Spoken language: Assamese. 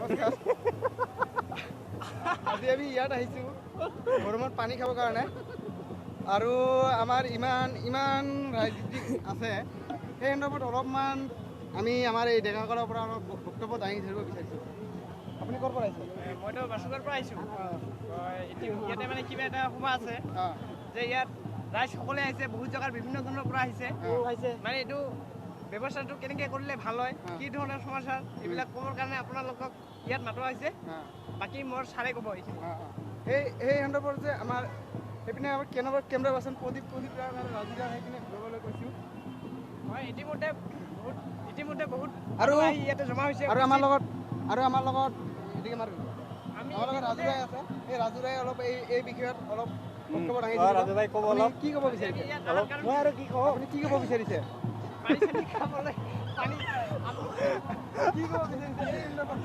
নমস্কাৰ। আজি আমি ইয়াত আহিছোঁ গৰমত পানী খাবৰ কাৰণে। আৰু আমাৰ ইমান ইমান ৰাজনীতিক আছে, সেই সন্দৰ্ভত অলপমান আমি আমাৰ এই ডেকাসকলৰ পৰা অলপ বক্তব্য দাঙি ধৰিব বিচাৰিছোঁ। আপুনি ক'ৰ পৰা আহিছে? মইতো বাসুগাৰ পৰা আহিছোঁ। এতিয়া ইয়াতে মানে কিবা এটা সভা আছে যে ইয়াত ৰাইজ সকলোৱে আহিছে, বহুত জেগাৰ বিভিন্ন ধৰণৰ পৰা আহিছে। মানে এইটো ব্যৱস্থাটো কেনেকৈ কৰিলে ভাল হয়, কি ধৰণৰ সমাচাৰ, এইবিলাক ক'বৰ কাৰণে আপোনালোকক ইয়াত মাতোৱা হৈছে। বাকী মোৰ ছাৰে ক'ব এইখিনি। সেই সন্দৰ্ভত যে আমাৰ সেইপিনে আমাৰ কেমেৰা পাৰ্চন প্ৰদীপ প্ৰদীপ আৰু ৰাজু দাক সেইপিনে ঘূৰাবলৈ কৈছোঁ। হয়, ইতিমধ্যে বহুত ইতিমধ্যে বহুত আৰু আহি ইয়াতে জমা হৈছে। আৰু আমাৰ লগত এদিকে আমাৰ আমাৰ লগত ৰাজু ৰায় আছে। এই ৰাজু ৰায় অলপ এই বিষয়ত অলপ বক্তব্য দাঙি ধৰিব। ৰাজু ভাই, ক'ব আপুনি অলপ। কি ক'ব বিচাৰিছে? অলপ মই আৰু কি কওঁ? আপুনি কি ক'ব বিচাৰিছে? পানী চানী খাবলৈ পানী। কি ক'ব বিচাৰিছে এই সন্দৰ্ভত?